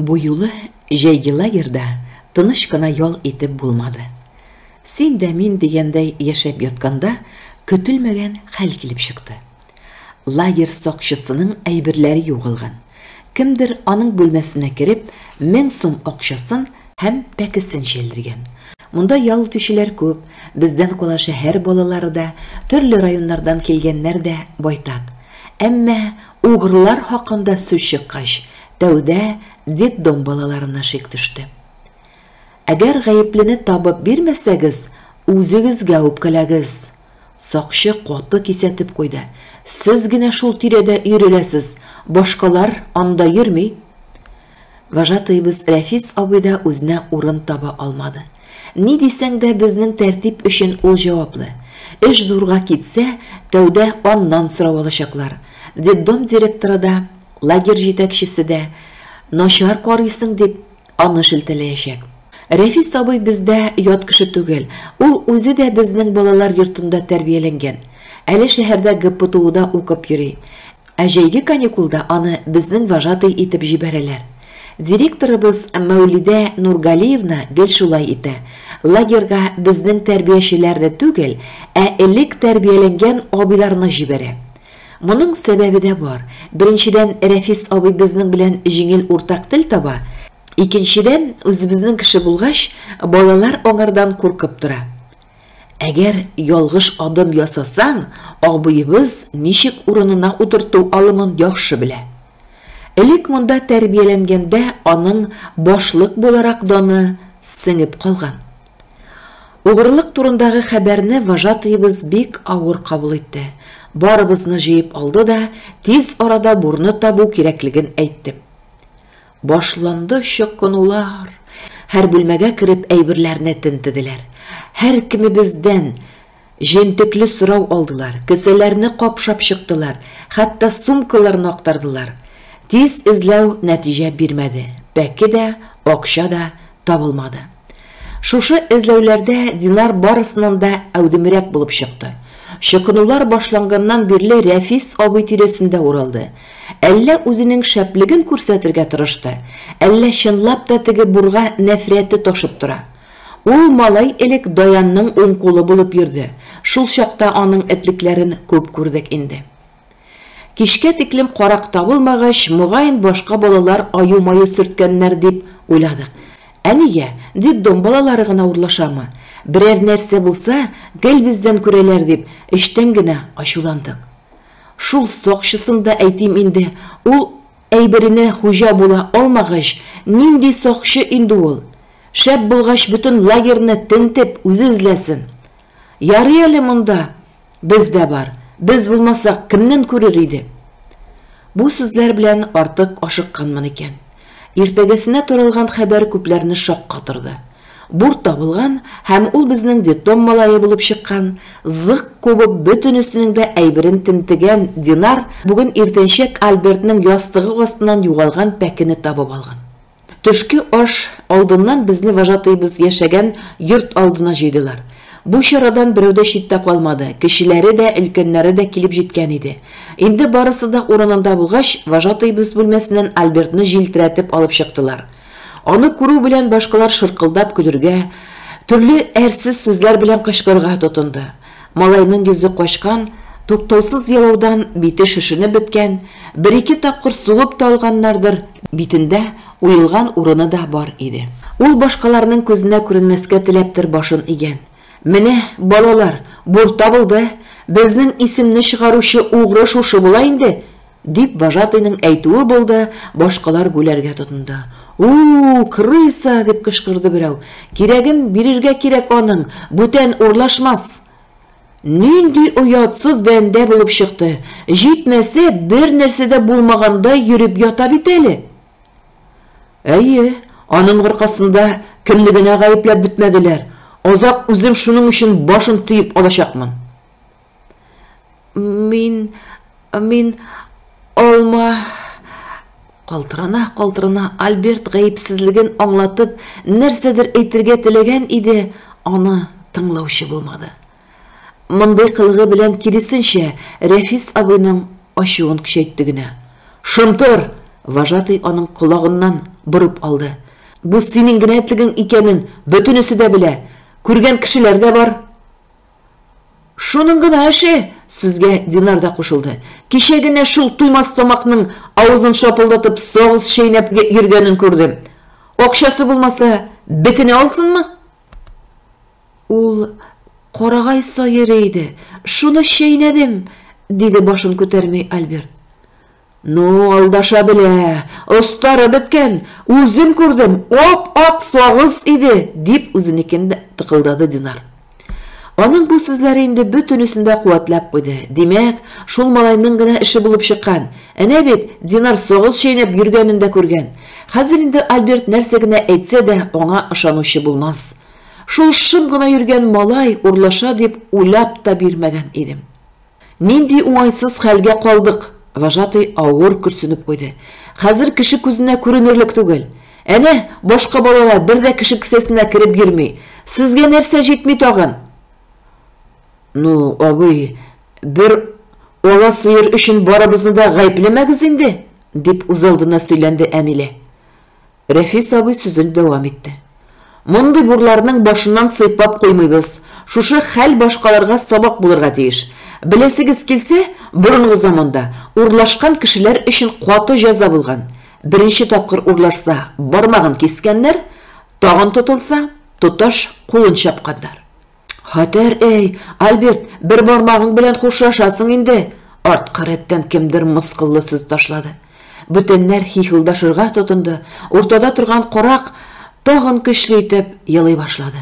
Бу юлы җәйге лагерьда тыныч кына ял итеп булмады. Син дә мин дигәндәй яшәп ятканда, көтелмәгән хәл килеп чыкты. Лагерь сакчысының әйберләре югалган. Кемдер аның бүлмәсенә кереп, 1000 сум акчасын һәм пәкесен чәлдергән. Монда ял итүчеләр күп, бездән кала шәһәр балалары да, төрле районнардан килгәннәр дә байтак. Әмма угрылар хакында сүз чыккач, тәүдә детдом балаларына шик төште. Әгәр гаеплене табып бирмәсәгез, үзегезгә үпкәләгез! Сакчы каты кисәтеп куйды. Сез генә шул тирәдә өереләсез, башкалар анда йөрми. Вожатыебыз Рәфис абый да үзенә урын таба алмады. Ни дисәң дә, безнең тәртип өчен ул җаваплы. Эш зурга китсә, тәүдә аннан сорау алачаклар. Детдом директоры да, лагерь җитәкчесе дә, начар карыйсың дип, аны шелтәләячәк. Рәфис абый бездә ят кеше түгел, ул үзе дә безнең балалар йортында тәрбияләнгән. Әле шәһәрдә ГПТУда укып йөри. Ә җәйге каникулда аны безнең вожатый итеп җибәрәләр. Директорыбыз Мәүлидә Нургалиевна гел шулай итә, лагерьга безнең тәрбиячеләрне түгел, ә элек тәрбияләнгән абыйларны җибәрә. Моның сәбәбе дә бар. Беренчедән, Рәфис абый безнең белән җиңел уртак тел таба. Икенчедән, үзебезнең кеше булгач, балалар аңардан куркып тора. Әгәр ялгыш адым ясасаң, абыебыз ничек урынына утырту алымын яхшы белә. Элек монда тәрбияләнгәндә аның башлык буларак даны сеңеп калган. Угрылык турындагы хәбәрне вожатыебыз бик авыр кабул итте. Барыбызны җыеп алды да, тиз арада бурны табу кирәклеген әйтте. Башланды чокынулар. Һәр бүлмәгә кереп әйберләрне тентеделәр. Һәркемебездән җентекле сорау алдылар, кесәләрне капшап чыктылар, хәтта сумкаларны актардылар. Тиз эзләү нәтиҗә бирмәде. Пәке дә, акча да табылмады. Шушы эзләүләрдә Динар барысыннан да әүдемрәк булып чыкты. Чокынулар башланганнан бирле Рәфис абый тирәсендә уралды. Әллә үзенең шәплеген күрсәтергә тырышты, әллә чынлап та теге бурга нәфрәте ташып тора. Ул малай элек Даянның уң кулы булып йөрде. Шул чакта аның этлекләрен күп күрдек инде. Кичкә тиклем карак табылмагач, мөгаен башка балалар аю-маю сөрткәннәр дип уйладык. Ә нигә, детдом балалары гына урлашамы? Берәр нәрсә булса, гел бездән күрәләр дип, эчтән генә ачуландык. Шул сакчысын да әйтим инде, ул әйберенә хуҗа була алмагач, нинди сакчы инде ул? Шәп булгач, бөтен лагерьны тентеп, үзе эзләсен. Ярый әле монда без дә бар. Без булмасак, кемнән күрер иде? Бу сүзләр белән артык ашыкканмын икән. Иртәгәсенә таралган хәбәр күпләрне шаккатырды. Бур табылган һәм ул безнең детдом малае булып чыккан, зык кубып бөтенесенең дә әйберен тентегән Динар бүген иртәнчәк Альбертның ястыгы астыннан югалган пәкене табып алган. Төшке аш алдыннан безне вожатыебыз яшәгән йорт алдына җыйдылар. Бу чарадан берәү дә читтә калмады, кечеләре дә, өлкәннәре дә килеп җиткән иде. Инде барысы да урынында булгач, вожатыебыз бүлмәсеннән Альбертны җилтерәтеп алып чыктылар. Аны күрү белән башкалар шыркылдап көлергә, төрле әрсез сүзләр белән кычкырырга тотынды. Малайның йөзе качкан, туктаусыз елаудан бите шешенеп беткән, бер-ике тапкыр сугып та алганнардыр, битендә уелган урыны да бар иде. Ул башкаларның күзенә күренмәскә теләптер башын игән. Менә, балалар, бур табылды, безнең исемне чыгаручы угры шушы була инде, дип вожатыйның әйтүе булды, башкалар гүләргә тотынды. У, крыса, дип кычкырды берәү. Кирәген бирергә кирәк аның, бүтән урлашмас. Нинди оятсыз бәндә булып чыкты. Җитмәсә, бер нәрсә дә булмагандай йөреп ята бит әле. Әйе, аның аркасында кемне генә гаепләп бетмәделәр. Азак үзем шуның өчен башын төеп алачакмын. Мин, мин алма... Калтырана-калтырана Альберт гаепсезлеген аңлатып, нәрсәдер әйтергә теләгән иде, аны тыңлаучы булмады. Мондый кылыгы белән киресенчә, Рәфис абыйның ачуын көчәйтте генә. Шымтыр! Вожатый аның колагыннан борып алды. Бу синең генә этлегең икәнен бөтенесе дә белә. Күргән кешеләр дә бар. Шуның гына эше, сүзгә Динар да кушылды. Кичә генә шул туймас тамакның авызын шапылдатып сагыз чәйнәп йөргәнен күрдем. Акчасы булмаса, бетене алсынмы? Ул карагай саеры иде. Шуны чәйнәдем, диде башын күтәрми Альберт. Ну, алдаша белә, остары беткән, үзем күрдем, ап-ак сагыз иде, дип үзенекен тыкылдады Динар. Аның бу сүзләре инде бөтенесен дә куәтләп куйды. Димәк, шул малайның гына эше булып чыккан. Әнә бит, Динар сагыз чәйнәп йөргәнен дә күргән. Хәзер инде Альберт нәрсә генә әйтсә дә, аңа ышанучы булмас. Шул шым гына йөргән малай урлаша дип уйлап та бирмәгән идем. Нинди уңайсыз хәлгә калдык! Вожатый авыр көрсенеп куйды. Хәзер кеше күзенә күренерлек түгел. Әнә, башка балалар бер дә кеше кесәсенә кереп йөрми. Сезгә нәрсә җитми тагын? Ну, абый, бер ала сыер өчен барыбызны да гаепләмәгез инде, дип үзалдына сөйләнде Әмилә. Рәфис абый сүзен дәвам итте. Мондый бурларның башыннан сыйпап куймыйбыз. Шушы хәл башкаларга сабак булырга тиеш. Беләсегез килсә, борынгы заманда урлашкан кешеләр өчен каты җәза булган. Беренче тапкыр урлашса, бармагын кискәннәр, тагын тотылса, тоташ кулын чапканнар. Хәтәр, әй, Альберт, бер бармагың белән хушлашасың инде. Арткы рәттән кемдер мыскыллы сүз ташлады. Бүтәннәр хихылдашырга тотынды. Уртада торган карак тагын көчле итеп елый башлады.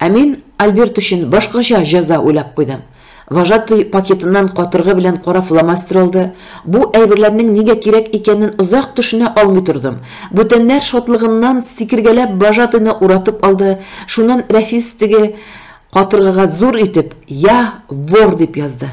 Ә мин Альберт өчен башкача җәза уйлап куйдым. Вожатый пакетыннан катыргы белән кара фломастер алды. Бу әйберләрнең нигә кирәк икәнен озак төшенә алмый тордым. Бүтәннәр шатлыгыннан сикергәләп вожатыйны уратып алды. Шуннан Рәфис теге катыргыга зур итеп «Я вор» дип язды.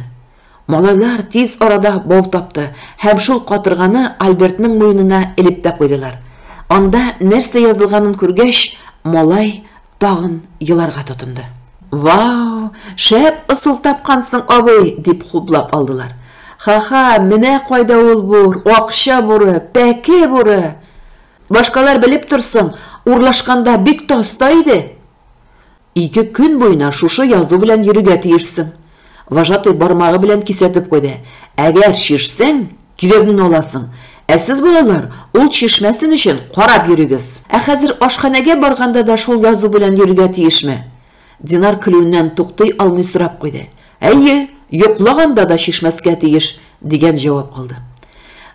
Малайлар тиз арада бау тапты һәм шул катырганы Альбертның муенына элеп тә куйдылар. Анда нәрсә язылганын күргәч, малай тагын еларга тотынды. Вау, шәп ысул тапкансың, абый, дип хуплап алдылар. Ха-ха, менә кайда ул бур, акча буры, пәке буры. Башкалар белеп торсын, урлашканда бик тә оста иде. Ике көн буена шушы язу белән йөрергә тиешсең. Вожатый бармагы белән кисәтеп куйды. Әгәр чишсәң, кирәгеңне аласың. Ә сез, балалар, ул чишмәсен өчен карап йөрегез. Ә хәзер ашханәгә барганда да шул язу белән йөрергә тиешме? Динар көлүеннән туктый алмый сорап куйды. Әйе, йоклаганда да чишмәскә тиеш, дигән җавап алды.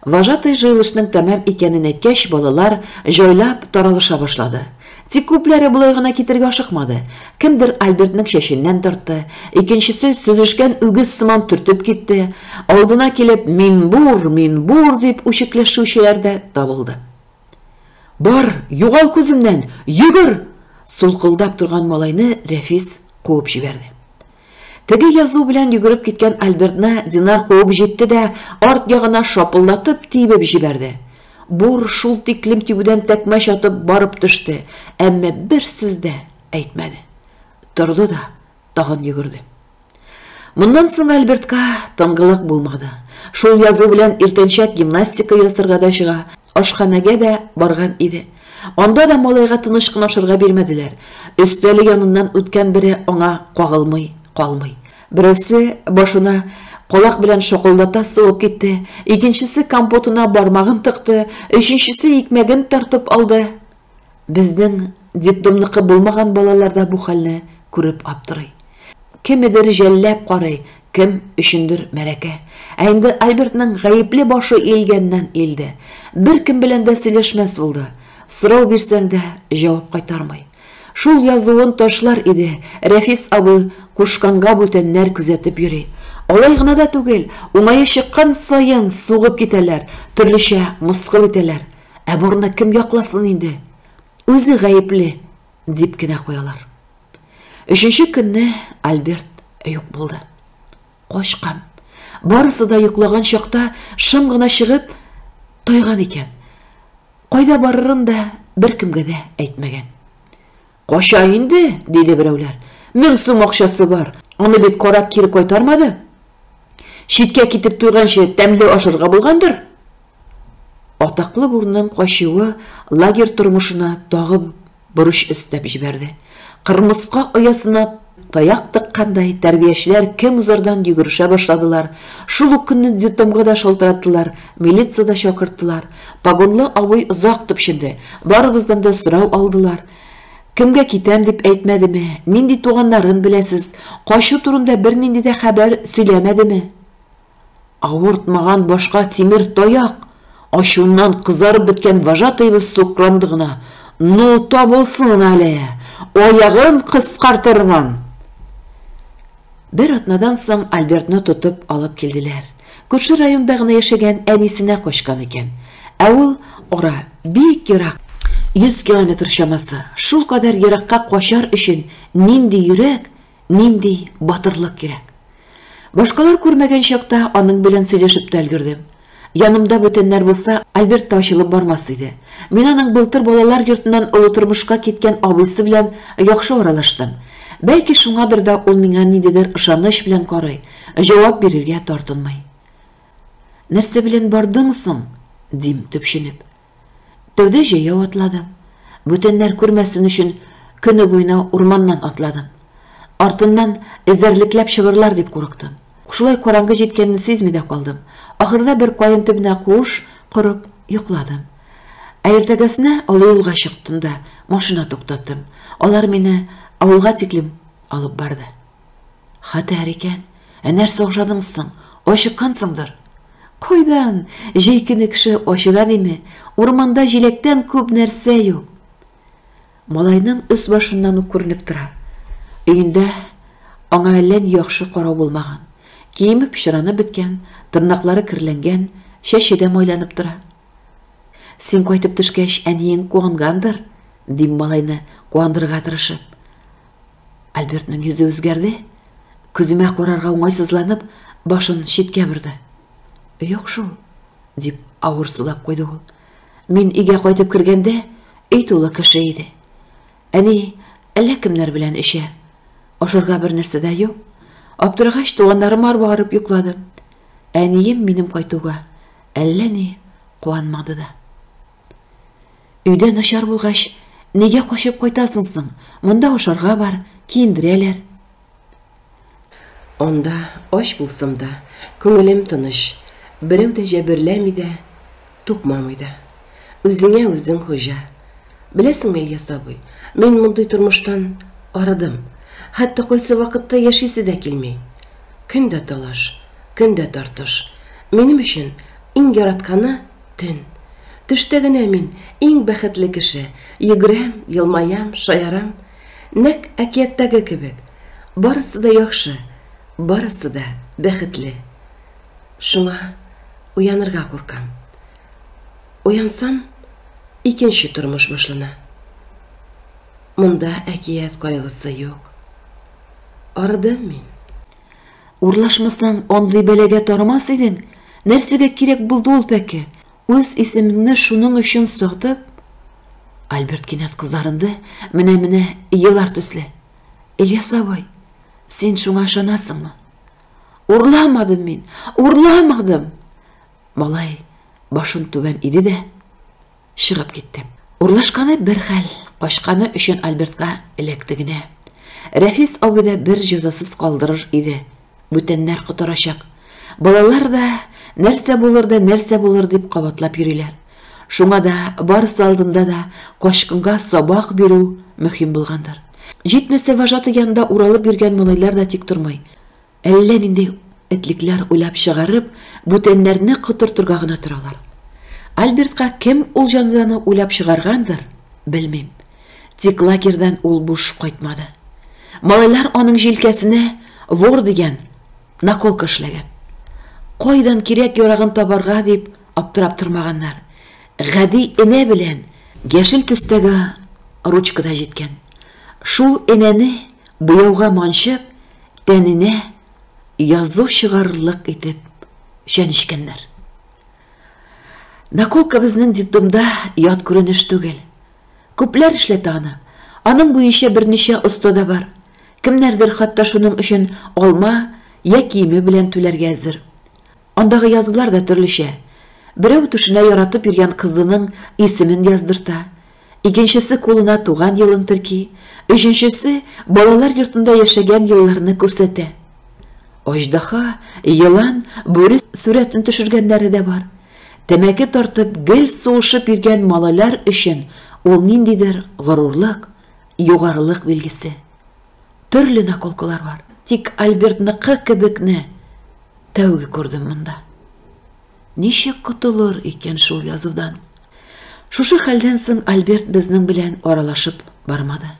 Вожатый җыелышның тәмам икәнен әйткәч, балалар җайлап таралыша башлады. Тик күпләре болай гына китергә ашыкмады. Кемдер Альбертның чәченнән тартты, икенчесе сөзешкән үгез сыман төртеп китте. Алдына килеп, мин бур, мин бур дип үчекләшүчеләр дә табылды. Бар, югал күземнән, йөгер! Сулкылдап торган малайны Рәфис куып җибәрде. Теге язу белән йөгереп киткән Альбертны Динар куып җитте дә, арт ягына шапылдатып тибеп җибәрде. Бур шул тиклем тибүдән тәкмәч атып барып төште, әмма бер сүз дә әйтмәде. Торды да тагын йөгерде. Моннан соң Альбертка тынгылык булмады. Шул язу белән иртәнчәк гимнастика ясарга да чыга, ашханәгә дә барган иде. Анда да малайга тыныч кына ашарга бирмәделәр. Өстәле яныннан үткән бере аңа кагылмый калмый. Берәүсе башына колак белән шокылдата сугып китте, икенчесе компотына бармагын тыкты, өченчесе икмәген тартып алды. Безнең детдомныкы булмаган балалар да бу хәлне күреп аптырый. Кемедер жәлләп карый, кем өчендер мәрәкә. Ә инде Альбертның гаепле башы иелгәннән иелде. Беркем белән дә сөйләшмәс булды. Сорау бирсәң дә җавап кайтармый. Шул язуын ташлар иде, Рәфис абый кушканга бүтәннәр күзәтеп йөри. Алай гына да түгел, уңае чыккан саен сугып китәләр, төрлечә мыскыл итәләр. Ә бурны кем якласын инде? Үзе гаепле, дип кенә куялар. Өченче көнне Альберт юк булды. Качкан. Барысы да йоклаган чакта шым гына чыгып тайган икән. Кайда барырын да беркемгә дә әйтмәгән. Кача инде, диде берәүләр. 1000 сум акчасы бар. Аны бит карак кире кайтармады. Читкә китеп туйганчы тәмле ашарга булгандыр. Атаклы бурның качуы лагерь тормышына тагы борыч өстәп җибәрде. Кырмыска оясына таяк тыккандай, тәрбиячеләр кем узардан йөгерешә башладылар. Шул ук көнне детдомга да шалтыраттылар, милиция дә чакырттылар. Погонлы абый озак төпченде. Барыбыздан да сорау алдылар. Кемгә китәм дип әйтмәдеме? Нинди туганнарын беләсез? Качу турында бернинди дә хәбәр сөйләмәдеме? Авыртмаган башка тимер таяк! Ачуыннан кызарып беткән вожатыебыз сукранды гына. Ну, табылсын әле! Аягын кыскартырмын! Бер атнадан соң Альбертны тотып алып килделәр. Күрше районда гына яшәгән әнисенә качкан икән. Ә ул ара бик ерак, 100 километр чамасы. Шул кадәр еракка качар өчен нинди йөрәк, нинди батырлык кирәк. Башкалар күрмәгән чакта аның белән сөйләшеп тә өлгердем. Янымда бүтәннәр булса, Альберт та ачылып бармас иде. Мин аның былтыр балалар йортыннан олы тормышка киткән абыйсы белән яхшы аралаштым. Бәлки шуңадыр да ул миңа ниндидер ышаныч белән карый, җавап бирергә тартынмый. Нәрсә белән бардың соң? дим төпченеп. Тәүдә җәяү атладым. Бүтәннәр күрмәсен өчен көне буена урманнан атладым. Артыннан эзәрлекләп чыгырлар дип курыктым. Шулай караңгы җиткәнен сизми дә калдым. Ахырда бер каен төбенә куыш корып йокладым. Ә иртәгәсенә олы юлга чыктым да машина туктаттым. Алар мине авылга тиклем алып барды. Хәтәр икән. Ә нәрсә охшадың соң? Ачыккансыңдыр. Кайдан? Җәй көне кеше ачыга диме? Урманда җиләктән күп нәрсә юк. Малайның өс башыннан ук күренеп тора. Өендә аңа әллә ни яхшы карау булмаган. Киеме пычранып беткән, тырнаклары керләнгән, чәче дә майланып тора. Син кайтып төшкәч, әниең куангандыр, дим малайны куандырырга тырышып. Альбертның йөзе үзгәрде. Күземә карарга уңайсызланып, башын читкә борды. Юк шул, дип авыр сулап куйды ул. Мин өйгә кайтып кергәндә, өй тулы кеше иде. Әни әллә кемнәр белән эчә. Ашарга бер нәрсә дә юк. Аптырагач, туганнарыма барып йокладым. Әнием минем кайтуга әллә ни куанмады да. Өйдә начар булгач, нигә качып кайтасың соң? Монда ашарга бар, киендерәләр. Анда ач булсам да, күңелем тыныч, берәү дә җәберләми дә, тукмамый да. Үзеңә үзең хуҗа. Беләсеңме, Ильяс абый, мин мондый тормыштан арыдым. Хәтта кайсы вакытта яшисе дә килми. Көн дә талаш, көн дә тартыш. Минем өчен иң яратканы төн. Төштә генә мин иң бәхетле кеше. Йөгерәм, елмаям, шаярам. Нәкъ әкияттәге кебек. Барысы да яхшы, барысы да бәхетле. Шуңа уянырга куркам. Уянсам, икенче тормыш башлана. Монда әкият кайгысы юк. Арыдым мин. Урлашмасаң, андый бәлагә тарымас идең. Нәрсәгә кирәк булды ул пәке? Үз исемеңне шуның өчен сатып? Альберт кинәт кызарынды, менә-менә елар төсле. Ильяс абый, син шуңа ышанасыңмы? Урламадым мин, урламадым. Малай башын түбән иде дә чыгып китте. Урлашканы бер хәл, качканы өчен Альбертка эләкте генә. Рәфис абый да бер җәзасыз калдырыр иде. Бүтәннәр котырачак. Балалар да нәрсә булыр да нәрсә булыр дип кабатлап йөриләр. Шуңа да барысы алдында да качкынга сабак бирү мөһим булгандыр. Җитмәсә, вожатый янында уралып йөргән малайлар да тик тормый. Әллә нинди этлекләр уйлап чыгарып, бүтәннәрне котыртырга гына торалар. Альбертка кем ул җәзаны уйлап чыгаргандыр, белмим. Тик лагерьдан ул буш кайтмады. Малайлар аның җилкәсенә вор дигән наколка эшләгән. Кайдан кирәк ярагын табарга дип аптырап тормаганнар. Гади энә белән яшел төстәге ручка да җиткән. Шул энәне буяуга манчып, тәненә язу чыгарырлык итеп чәнечкәннәр. Наколка безнең детдомда ят күренеш түгел. Күпләр эшләтә аны. Аның буенча берничә оста да бар. Кемнәрдер хәтта шуның өчен алма я киеме белән түләргә әзер. Андагы язулар да төрлечә. Берәү түшенә яратып йөргән кызының исемен яздырта, икенчесе кулына туган елын терки, өченчесе балалар йортында яшәгән елларны күрсәтә. Аждаһа, елан, бүре сурәтен төшергәннәре дә бар. Тәмәке тартып, гел сугышып йөргән малайлар өчен ул ниндидер горурлык, югарылык билгесе. Төрле наколкалар бар. Тик Альбертныкы кебекне тәүге күрдем монда. Ничек котылыр икән шул язудан? Шушы хәлдән соң Альберт безнең белән аралашып бармады.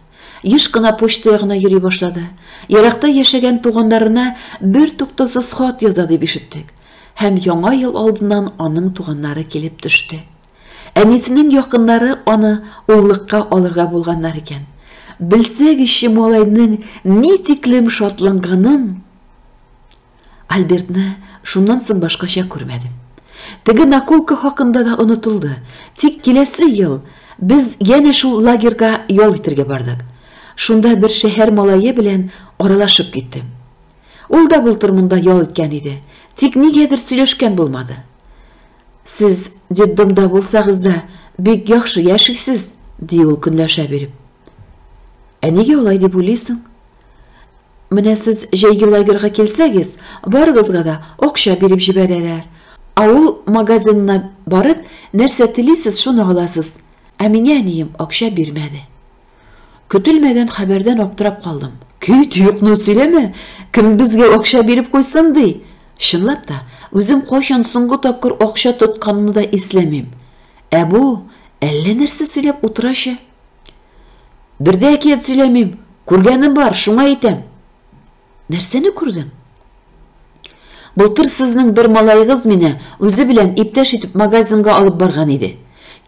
Еш кына почта ягына йөри башлады. Еракта яшәгән туганнарына бер туктаусыз хат яза дип ишеттек. Һәм яңа ел алдыннан аның туганнары килеп төште. Әнисенең якыннары аны уллыкка алырга булганнар икән. Белсәгезче малайның ни тиклем шатланганын! Альбертны шуннан соң башкача күрмәдем. Теге наколка хакында да онытылды. Тик киләсе ел без янә шул лагерьга ял итәргә бардык. Шунда бер шәһәр малае белән аралашып киттем. Ул да былтыр монда ял иткән иде. Тик нигәдер сөйләшкән булмады. Сез детдомда булсагыз да бик яхшы яшисез, ди ул көнләшә биреп. Ә нигә алай дип уйлыйсың? Менә сез җәйге лагерьга килсәгез, барыгызга да акча биреп җибәрәләр. Авыл магазинына барып, нәрсә телисез, шуны аласыз. Ә миңа әнием акча бирмәде. Көтелмәгән хәбәрдән аптырап калдым. Кит, юкны сөйләмә, кем безгә акча биреп куйсын ди. Чынлап та, үзем кайчан соңгы тапкыр акча тотканны да исләмим. Ә бу әллә нәрсә сөйләп утырачы. Бер дә әкият сөйләмим. Күргәнем бар, шуңа әйтәм. Нәрсәне күрдең? Былтыр сезнең бер малаегыз мине үзе белән иптәш итеп магазинга алып барган иде.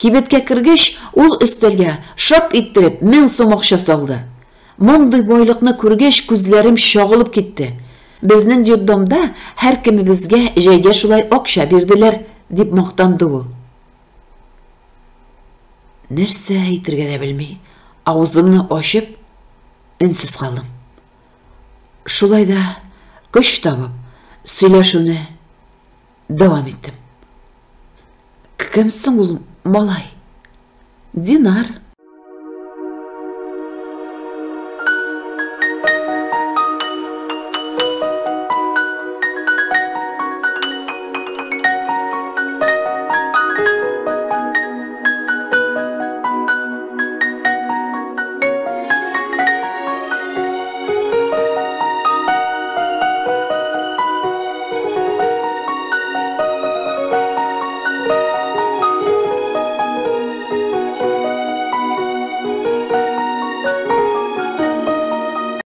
Кибеткә кергәч, ул өстәлгә шап иттереп 1000 сум акча салды. Мондый байлыкны күргәч, күзләрем чагылып китте. Безнең детдомда һәркемебезгә җәйгә шулай акча бирделәр, дип мактанды ул. Нәрсә әйтергә дә белми, авызымны ачып, өнсез калдым. Шулай да көч табып, сөйләшүне дәвам иттем. Кем соң ул малай? Динар.